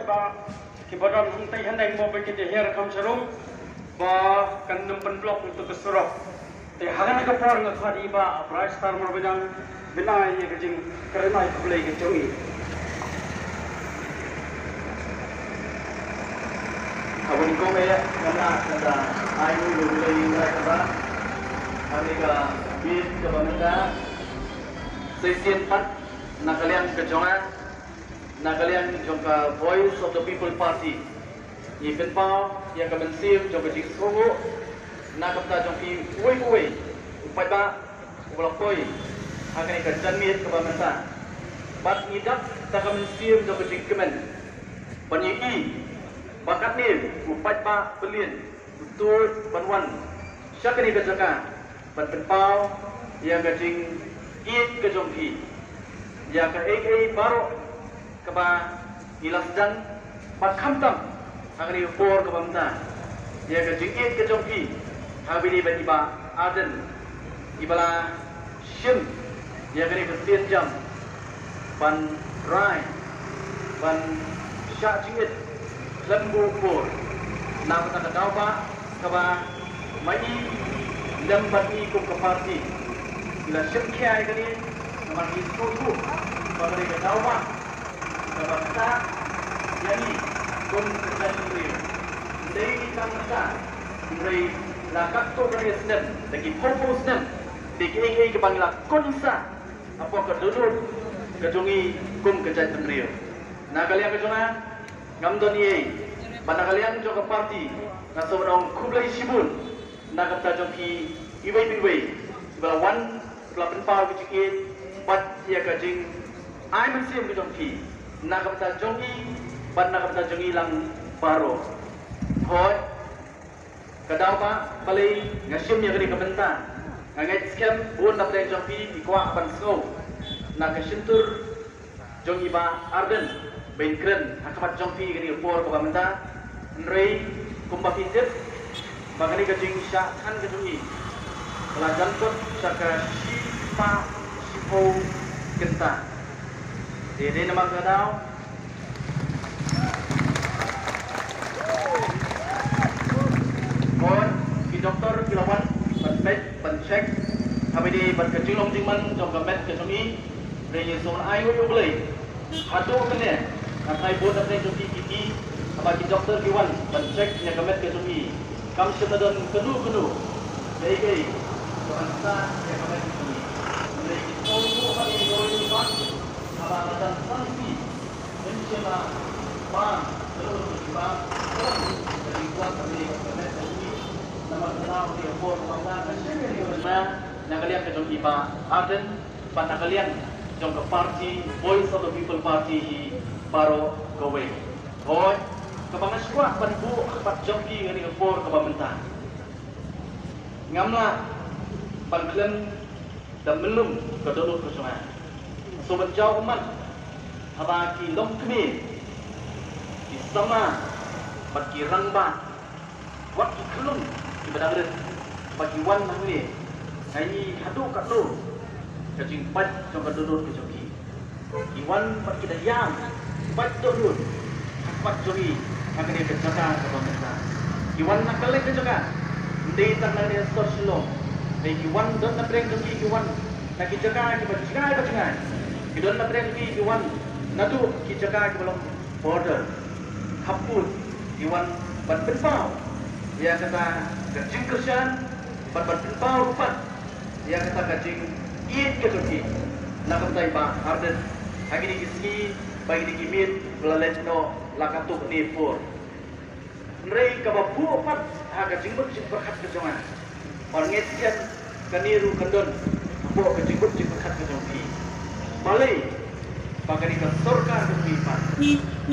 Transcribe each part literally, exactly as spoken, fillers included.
Ba ki ba don hangtei haneng mo ba ki te hiar kam sharum ba kan nym pynblok ito ka surok. Te hangne ka por nga khot i Bah Bright Star Marbaniang ban ai ïa ka jingkren ai khublei ka jong i. Ka bun kong e, nga la ka da ai u khublei ïa ka ba. Hangne ka bit ka ba mynta. Sa shisien pat na ka liang ka jong nga, na ka liang jong ka Voice of the People Party, ngi pynpaw ïa ka mynsiem jong ka jingsngewnguh na ka bynta jong phi uwei pa uwei u paidbah uba la poi ha kane ka janmiet kaba mynta. Bad ngi dap da ka mynsiem jong ka jingkmen ban ïohi ba katne u paidbah byllian u tuid ban wan sha kane ka jaka ban pynpaw ïa ka jingïeit ka jong phi ïa kaei kaei baroh kaba ngi la sdang, bad khamtam ha kane ka por kaba mynta ïa ka jingïeit ka jong phi ha kaba ïadei bad i Bah Ardent, i ba la shim ïa kane ka sienjam ban rai ban shah jingit khlem buh bor na ka bynta ka daw ba kaba ma i lem bad i kum ka party ngi la shim khia ïa kane namar ngi sngewthuh ba kane ka daw ba kaba ktah ïa ngi kum ka jaitbynriew. Dei ngi tang mynta hynrei la katto katne snem, da ki phew phew snem, da kiei kiei kiba ngi la kongsan hapoh ka dohnud ka jong ngi kum ka jaitbynriew. Na ka liang ka jong nga ngam don ei ei, bad na ka liang jong ka party nga sngewbha ban ong khublei shibun na ka bynta jong phi iwei pa iwei iba la wan, iba la pynpaw ka jingïeit bad ïa ka jingai mynsiem ka jong phi na ka bynta jong ngi bad na ka bynta jong ngi lang baroh. Hooid, ka daw ba balei nga shim ïa kane ka bynta, nga ngeit skhem bun na pdeng jong phi ki kwah ban sngew na ka shyntur jong i Bah Ardent ban kren ha khmat jong phi kane ka por kaba mynta. Hynrei kumba phi tip ba kane ka jingshah than ka jong i ka la jan kut sha ka shi spah shi phew kynta. Te dei namar ka daw Hooid, ki doktor ki la wan ban peit ban check ha kaba ïadei bad ka jinglong jingman jong ka met ka jong i. Hynrei ngi sngewbha ai nguh ïa U Blei, haduh mynne nga tharai bun na pdeng jong phi ki, haba ki doktor ki wan ban check ïa ka met ka jong i, kam shym la don kano kano kaei kaei kaba sah ïa ka met ka jong i. Hynrei ngi sngewthuh ba ngi ïohi ba haba la dang sangsi na ka liang ka jong i Bah Ardent bad na ka liang jong ka party Voice of the People Party hi baroh kawei. Hooid, kaba nga sngewbha ban buh ha khmat jong phi ha kane ka por kaba mynta, ngam lah ban khlem da myllung ka dohnud ka jong nga. Sngewbha ban jaw ummat haba ki longkmie, ki samla bad ki rangbah, wat ki khyllung kiba dang rit, ba ki wan hangne, nga ïohi haduh katno ka jingpait jong ka dohnud ka jong ki. Ki wan bad ki da ïam pait dohnud ha khmat jong ngi ha kane ka jaka kaba mynta. Ki wan na kylleng ka jaka, ym dei tang na kane ka sor Shillong. Hynrei ki wan, don na pdeng jong ki ki wan na ki jaka kiba jngai ba jngai. Ki don na pdeng jong ki ki wan naduh ki jaka kiba long border, khappud, ki wan ban pynpaw ïa kata ka jingkyrshan bad ban pynpaw ruh pat ïa kata ka jingïeit ka jong ki na ka bynta i Bah Ardent ha kine ki sngi bad kine ki miet ba la leit noh la katto katne por. Hynrei kaba buh pat ha ka jingbud jingpyrkhat ka jong nga, bad nga ngeit skhem kane ruh kan don hapoh ka jingbud jingpyrkhat ka jong phi. Balei ba kane ka sorkar ka jong phi pat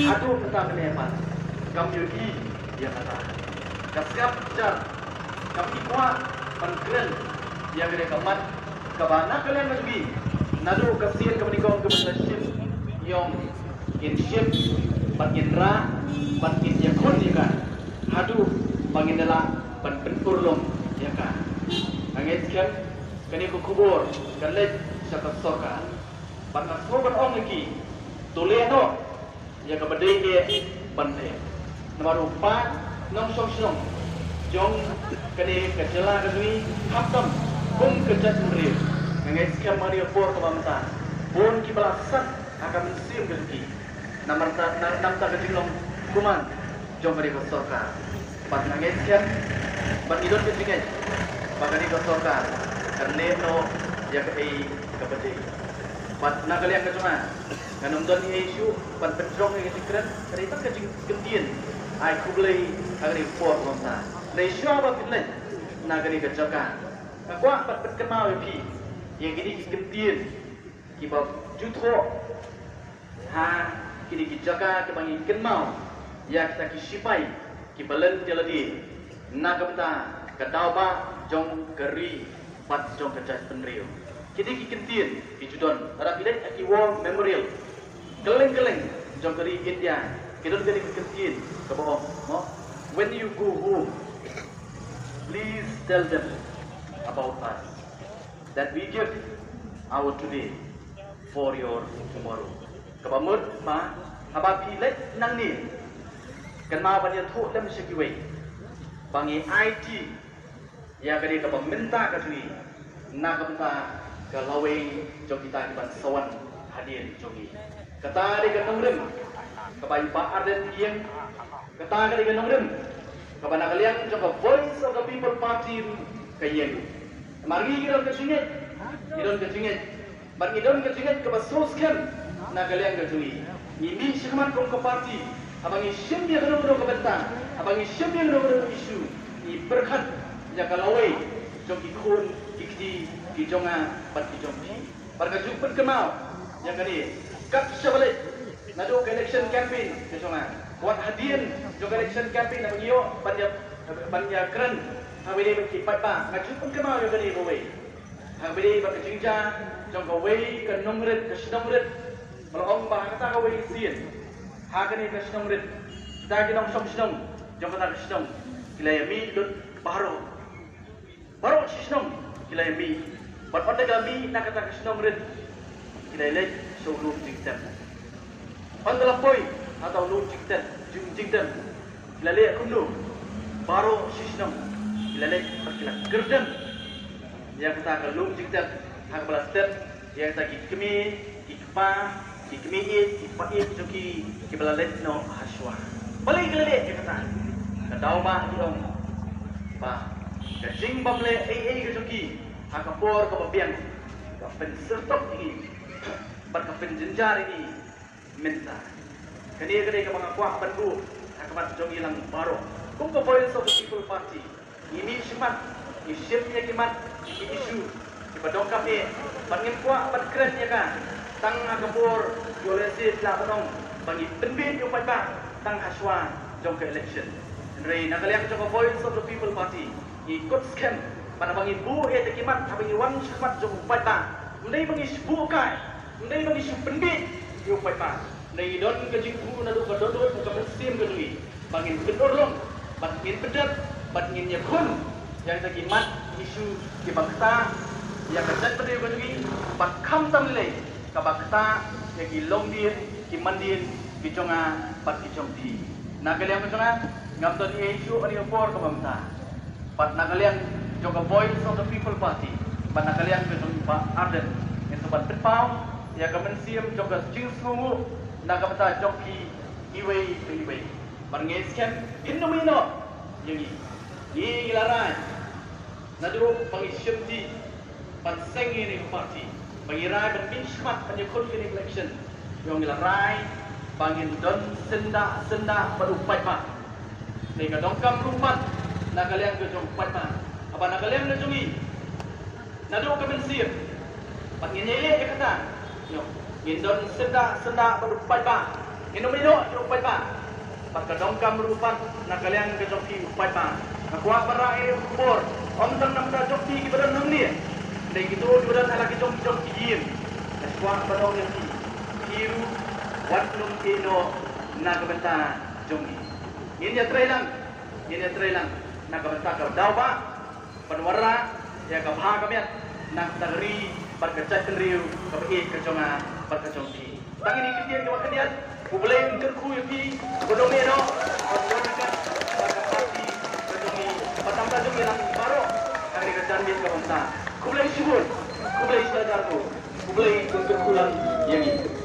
haduh mynta mynne pat kam ïohi ïa kata? Ka sngap jar, kam i kwah ban kren ïa kane ka mat kaba na ka liang ka jong i, naduh ka sien kaba nyngkong kaba la shim ïong, ngin shim bad ngin rah bad ngin ïakhun ïa ka haduh ba ngin da lah ban pynurlong ïa ka. Nga ngeit skhem kane ka khubor kan leit sha ka sorkar bad nga sngewbha ban ong ïa ki, to leh noh ïa kaba dei eh Ban peit namar u paid nongshong shnong jong kane ka jylla ka jong ngi, khamtam kum ka jaitbynriew. Nga ngeit skhem ha kane ka por kaba mynta bun kiba la sat ha ka mynsiem ka jong ki namar ta, na, namar ka jinglong kuman jong kane ka sorkar. Bad nga ngeit skhem bad ngi don ka jingngeit ba kane ka sorkar kan leh noh ïa kaei kaba dei. Bad na ka liang ka jong nga, ngan ym don ei ei shuh ban pynjrong ïa ka jingkren, ka dei tang ka jingkyntien. Ai khublei ha kane ka por kaba mynta. Hynrei shuwa ba phin leit na kane ka jaka, nga kwah ban pynkynmaw ïa phi ïa kine ki kyntien kiba ju thoh ha kine ki jaka kiba ngi kynmaw ïa kita ki shipai kiba len ïa lade na ka bynta ka daw bah jong ka ri bad jong ka jaitbynriew. Kine ki kyntien ki ju don, lada phi leit ha ki war memorial kylleng kylleng jong ka ri India, ki don kine ki kyntien kaba ong, mo, "When you go home, please tell them about us, that we give our today for your tomorrow." Kaba mut ba haba phi leit nangne, kynmaw ban ïathuh lem sha kiwei ba ngi aiti ïa kane kaba mynta ka jong ngi na ka bynta ka lawei jong kita kiban sa wan hadien jong ngi. Kata dei ka nongrim kaba i Bah Ardent ïeng, kata ka dei ka nongrim kaba na ka liang jong ka Voice of the People Party ka ïeng. Namar ngi, ngi don ka jingngeit, ngi don ka jingngeit bad ngi don ka jingngeit kaba sngewskhem na ka liang ka jong ngi. Ngi mih shakhmat kum ka party, haba ngi shim ïa kano kano ka bynta, haba ngi shim ïa kano kano ka issue, ngi pyrkhat ïa ka lawei jong ki khun ki kti ki jong nga bad ki jong phi. Bad nga ju pynkynmaw ïa kane, kat shaba leit naduh ka election campaign ka jong nga, wat hadien jong ka election campaign haba ngi ïoh ban ïa, ban ïakren ha kawei bad ki paidbah, nga ju pynkynmaw ïa kane kawei. Ha kaba ïadei bad ka jingjia jong kawei ka nongrit, ka shnong rit, ba la ong ba ha kata kawei ka sien, ha kane ka shnong rit, kita ki nongshong shnong jong kata ka shnong ki la ïa mih lut baroh, baroh shi shnong ki la ïa mih. Bad ynda ki la mih na kata ka shnong rit, ki la ïa leit sha u lum jingtep. Ynda la poi ha uta u lum jingtep, jing, jingtep, ki la leh kumno? Baroh shi shnong ki la leit bad ki la kyrdem ïa kata ka lum jingtep ha kaba la tep ïa kita ki kmie, ki kpa, ki kmie ïeit, ki kpa ïeit jong ki, kiba la leit noh ha shuwa. Balei ki la leh ïa kata? Ka daw bah ki ong ba ka jingbym leh ei ei ka jong ki ha ka por kaba biang ka pynsyrtok ïa ngi bad ka pynjynjar ïa ngi mynta. Kane ka dei kaba nga kwah ban buh ha khmat jong ngi lang baroh. Kum ka Voice of the People Party, ngi mih shakhmat, ngi shim ïa ki mat, ki issue kiba donkam eh, bad ngim kwah ban kren ïa ka tang ha ka por, ïoh lehse phi lah ban ong ba ngi pynbeit ïa u paidbah tang ha shuwa jong ka election. Hynrei na ka liang jong ka Voice of the People Party, ngi kut skhem ba haba ngi buh ïa kita ki mat, haba ngi wan shakhmat jong u paidbah, ym dei ba ngi shu buh kai, ym dei ba ngi shu pynbeit ïa u paidbah, hynrei ngi don ka jingthmu naduh ka dohnud ka mynsiem ka jong ngi ba ngin pynurlong bad ngin pyndep bad ngin ïakhun ïa kita ki mat, ki issue kiba ktah ïa ka jaitbynriew ka jong ngi, bad khamtam lei kaba ktah ïa ki longdien ki mandien ki jong nga bad ki jong phi. Na ka liang ka jong nga, ngam don ei ei shuh ha kane ka por kaba mynta. Bad na ka liang jong ka Voice of the People Party, bad na ka liang ka jong i Bah Ardent, ngin sa ban pynpaw ïa ka mynsiem jong ka jingsngewnguh na ka bynta jong phi iwei pa iwei. Bad nga ngeit skhem phin ym ïehnoh ïa ngi. Ngi, ngi la rai naduh ba ngi shim ti ban seng ïa kane ka party, ba ngi rai ban mih shakhmat ban ïakhun kane ka election. Ïoh, ngi la rai ba ngin don syndah syndah bad u paidbah. Te ka donkam ruh pat na ka liang ka jong u paidbah, haba na ka liang ka jong ngi, naduh ka mynsiem, bad ngin ïaleh ïa kata. Ïoh, ngin don syndah syndah bad u paidbah. Ngin ym ïehnoh ïa u paidbah. Bad ka donkam ruh pat na ka liang ka jong phi u paidbah. Nga kwah ban rah ïa u khubor, ym tang na ka bynta jong phi kiba don hangne, hynrei kito kiba don ha la ki jong ki jong ki ïing. Nga kwah ban ong ïa phi, phi ruh wat nym ïehnoh na ka bynta jong ngi. Ngin ïatrei lang, ngin ïatrei lang na ka bynta ka daw bah ban wanrah ïa ka bha ka miat na ka bynta ka ri bad ka jaitbynriew kaba ïeit ka jong nga bad ka jong phi. Tang kine ki ktien kiba khyndiat, U Blei un kyrkhu ïa phi, un ym ïehnoh. Khublei shibun, khublei shibun, khublei shibun ïa ngi.